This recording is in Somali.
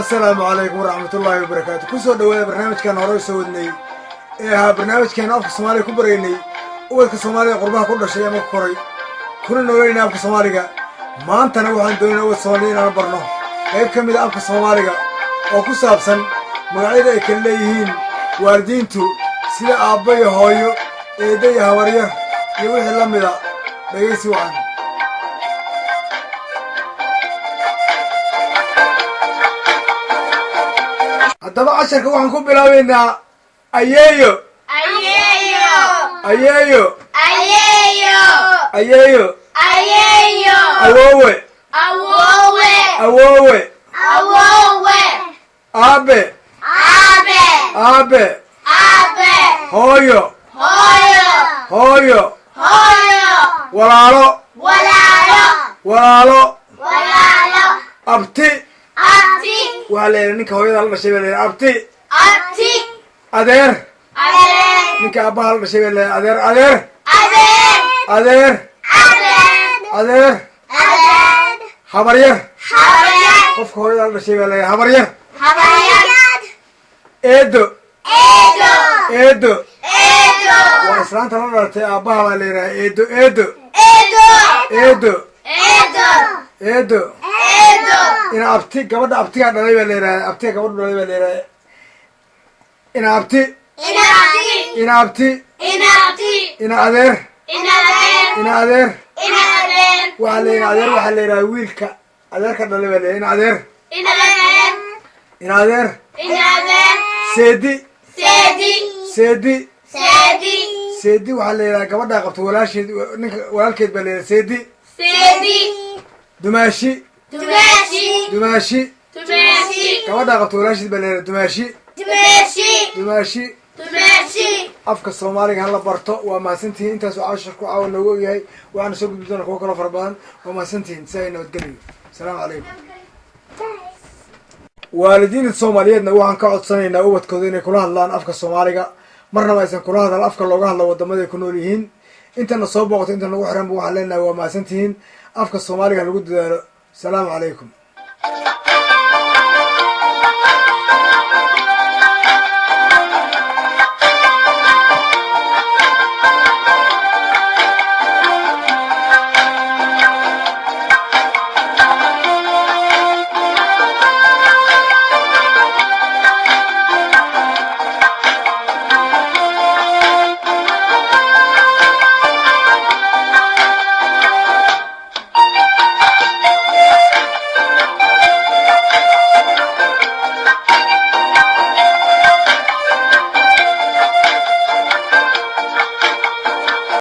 Asalaamu calaykum waraxmatullaahi wabarakaatu. Kusoo dhawaada barnaamijkan hore u soo wadnay ee ahaa barnaamijkeenu afka Soomaaliga ku baraynay ubadka Soomaaliga qurbaha ku dhashay ama ku koray, kuna nooleynay afka Soomaaliga. Maantana waxaan doonayna ubad Soomaaliya inaan barno qayb ka mid a afka Soomaaliga oo ku saabsan magacyada ay kala leeyihiin waalidiintu, sida aabba iyo hooyo, eedda iyo habaryar iyo wixii la mida. Dhegaysi wacan. Haddaba casharka waxaan ku bilaabaynaa ayeeyo. Ayeeyo. Ayeeyo. Ayeeyo. Ayeeyo. Ayeeyo. Awoowe. Awoowe. Awoowe. Awoowe. Aabe. Aabe. Aabe. Aabe. Hooyo. Hooyo. Hooyo. Hooyo. Walaalo. Walaalo. Walaalo. Walaalo. Abti. Abti. Waxaa la yidhaha ninka hooyada la dhashay baa la yidhaha abti. Abti. Adeer. Adeer. Ninka aabbaha la dhashay baa la yidhaha adeer, adeer. Adeer. Adeer. Adeer. Adeer. Adeer. Habaryar. Habaryar. Qofka hooyada la dhashay baa la yidhaha habaryar. Habaryar. Eedo. Eedo. Eedo. Eedo. Waa islaanta la dhalatay aabbaha baa la yidhaha eedo, eedo. Eedo. Eedo. Eedo. Eedo. Eedo. Ina abti, gabadha abtigaa dhalay baa la yidhaha, abtiga gabadhu dhalay baa la yidhaha ina abti. Inabti. Ina abti. Inabti. Ina adeer. Inadeer. Ina adeer. Inadeer. Waxaa la yidhaha adeer, waxaa la yidhaha wiilka adeerka dhalay baa la yidhaha ina adeer. Inadeer. Ina adeer. Inadeer. Seedi. Seedi. Seedi. Seedi. Seedi waxaa la yidhaha gabadhaa qabto walaasheed, ninka walaalkeed baa la yidhaha seedi. Seedi. Dumaashi. Dumaashi. Dumaashi. Dumaashi. Gabadhaa qabto walaasheed baa la yidhaha dumaashi. Dumaashi. Dumaashi. Dumaashi. Afka Soomaaliga hala barto. Waa mahadsantihiin. Intaasuu casharku caawa noogu ogyahay. Waxaana soo gudbi doona kuwo kaloo fara badan. Waa mahadsantihiin. Si ay nabadgeliyo. Asalaamu calaykum. Waalidiinta Soomaaliyeedna waxaan ka codsanaynaa ubadkooda inay kula hadlaan afka Soomaaliga, marnaba aysan kula hadal afka looga hadlo wadamada ay ku nool yihiin. Intana soo booqto, inta nagu xiranba, waxaan leenahay waa mahadsantihiin. Afka Soomaaliga lagu dadaalo. Asalaamu calaykum.